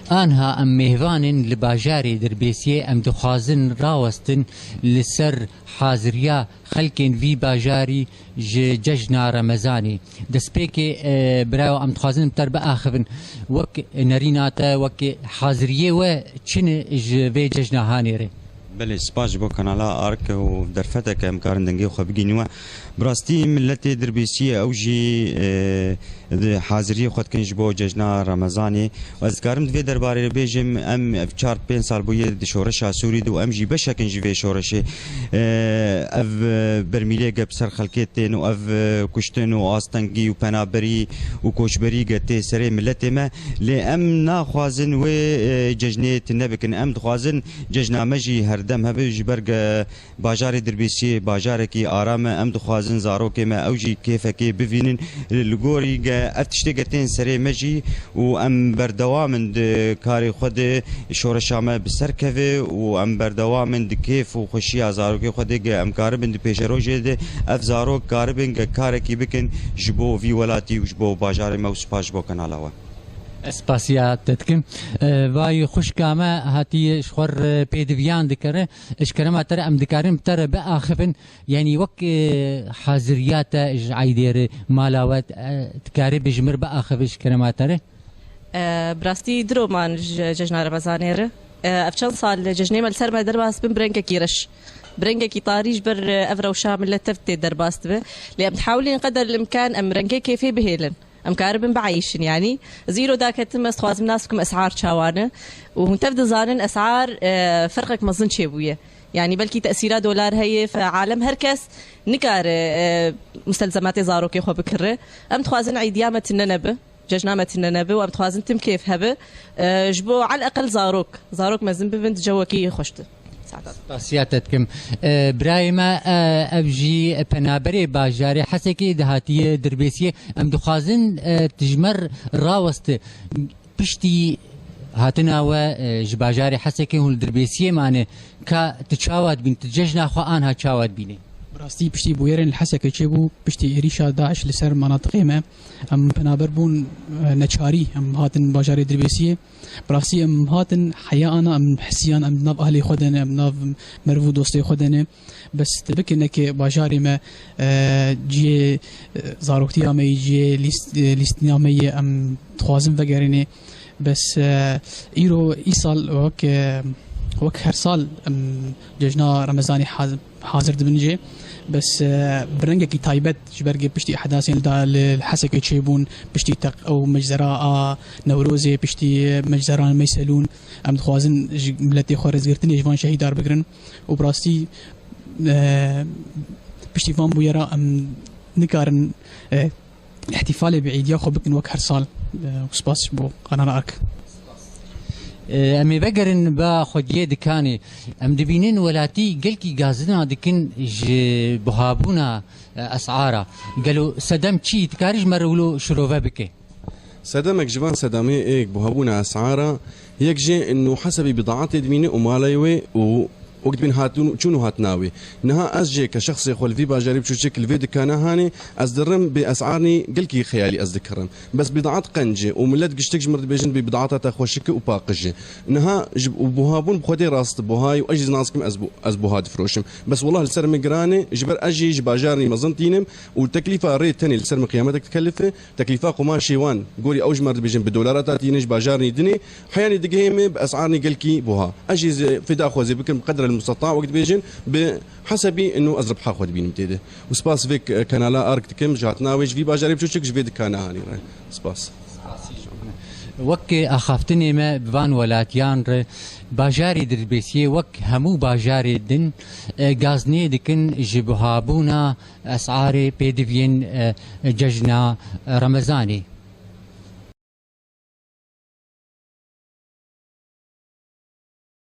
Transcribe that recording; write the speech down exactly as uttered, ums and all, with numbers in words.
Anha em mêvanên li bajarê Dirbêsiyê, em dixwazin rawestin li ser haziriya xelkên vî bajarî ji cejna Remezanê. Destpêkê, e, birayo, em dixwazin bi te re biaxivin. Wek nerîna te, wek haziriyê we çi ne ji vê cejna hanê re? Belê, spas ji bo kanala Ark û derfeteke em karin dengê xwe bigihînin we. Bi rastî miletê Dirbêsiyê ew jî, e, di haziriyê xwe dikin ji bo cejna Remezanê. Ez dikarim di vê derbarê bêjim, em ev çar pênc sal bûye di şoreşa Sûrî de û em jî beşek in ji vê şoreşê. E, ev, e, bermîlê ge bi ser xelkê tên û ev, e, kuştin û astengî û penaberî û koçberî ge tê serê miletê me. Lê em naxwazin wê, e, cejnê tune bikin. Em dixwazin cejna me jî herdem hebe, ji ber ge bajarê Dirbêsiyê bajarekî aram e. Em dixwazin zarokê me ew jî kêfekê bivînin. Li gorî ge ev tiştê ge tên serê me jî û em berdewam in di karê xwe de şoreşa me bi ser keve û em berdewam in di kêf û xweşiya zarokê xwe de ge em karibin di pêşerojê de ev zarok karibin ge karekî bikin ji bo vî welatî û ji bo bajarê me û spas ji bo kanala we. Ez spasiya te dikim. E, vay xwişka me hatî ji xwe re pêdiviyan dikere. Ji kerema te re em dikarin bi te re biaxivin. Yanî wek, e, haziriya te ji eydê re mala we, e, dikarî bi ji mir biaxivin ji kerema te re? E, bi rastî diro man ji cejna Remezanê re. E, ev çend sal cejnê me li ser me derbas bin bi rengekî reş. Bi rengekî tarî ji ber, e, ev rewşa millet tev tê derbas dibe. Lê em dihewlin qeder l-imkan em rengê kêfê bihêlin. Em karibin bieyîşin, yanî. Ez îro daketim, ez dixwazim nas bikim esar çawa ne. Û hûn tev dizanin esar, e, ferqek mezin çêbûye. Yanî belkî tesîra dolar heye, fe alem her kes nikare, e, mustelzematê zarokê xwe bikire. Em dixwazin eydiya me tune nebe, cejna me tune nebe û em dixwazin tim kêf hebe. E, ji bo eleqel zarok, zarok mezin bibin di cewekî xweş de. Sağ ol. Spasiya te dikim. E, birayê me, e, ev jî penaberê bajarê Hesekê dihatiye Dirbêsiyê. Em dixwazin, e, tu ji me raweste. Piştî hatina we, e, ji bajarê Hesekê hûn li Dirbêsiyê mane. Ka tu çawa dibîn, tu cejna xwe anha çawa dibînî? Bi rastî piştî bûyerên li Hesekê çêbû, piştî êrîşa DAIŞ li ser manatiqê me, em penaber bûn, e, neçarî, em hatin bajarê Dirbêsiyê. Bi rastî em hatin heya ana, em hisiyan, em nav ahlê xwe de ne, em nav meriv û dostê xwe de ne. Bes tu bike neke bajarê me, e, cihê, e, zaroktiya me yê, cihê lîst-, e, lîstina me yê, em dixwazin vegerînê. Bes, e, îro îsal wek, e, wek her sal em cejna Remezanê haz-, hazir dibin jê. Bes, e, bi rengekî taybet ji ber ku piştî ehdasên li da-, li, li Hesekê çêbûn, piştî teq-, ew meczera a Newrozê, piştî meczera Meyselûn, em dixwazin ji miletê xwe rêzgirtinê ji van şehîdar bigirin. Û bi rastî, e, piştî van bûyera em nikarin, e, îhtîfalê bi îdiya xwe bikin wek her sal. E, û spas ji bo Kanala Ark. E, em ê vegerin ba xwediyê dikanê. Em dibînin welatî gelkî gazina dikin ji buhabûna, e, esara. Gelo sedem çi? Dikarî ji me re wilo şirove bike? Sedemek ji van sedemê êk buhabûna esara, yek jê ino hesebî bidaetê dibîne û malê wê û wek dibîn hatûn, çûn û hatina wê. Niha ez jê ke şexsê xwe li vî bajarî biçûçik li vê dikana hanê, ez dirim bê esarnî gelkî xeyalî ez dikirim. Bes bidaet qenc e û milet giştik ji mir dibêjin bê bidaeta te xweşik e û paqij e. Niha ji, û buhabûn bi xwedê rast buha ye û ez jî nas kim ez bu-, ez buha difiroşim. Bes wellah li ser min giran e, ji ber ez jî ji bajarnî mezin tînim û teklîfa rê tenê li ser min qiyametek dikelife. Teklîfa qumaşê wan, gorî ew ji me re dibêjin bi dolara ta tînin ji bajarnî dinê, heyanî digihê min bi esarnî gelkî buha. Ez jî zê-, fêda xwe zê bikim bi qedre el-musteta wek dibêjin, bi hesebî ino ez ribha xwe dibînim tê de. Û spas vê k-, kanala Ark dikim, ji hatina wê ji vî bajarê biçûçik ji vê dikana hanî re. Spas. Wek axaftinê me bi van welatiyan re, bajarê Dirbêsiyê wek hemû bajarê din, e, gaznê dikin ji buhabûna esarê pêdiviyên, e, cejna Remezanê.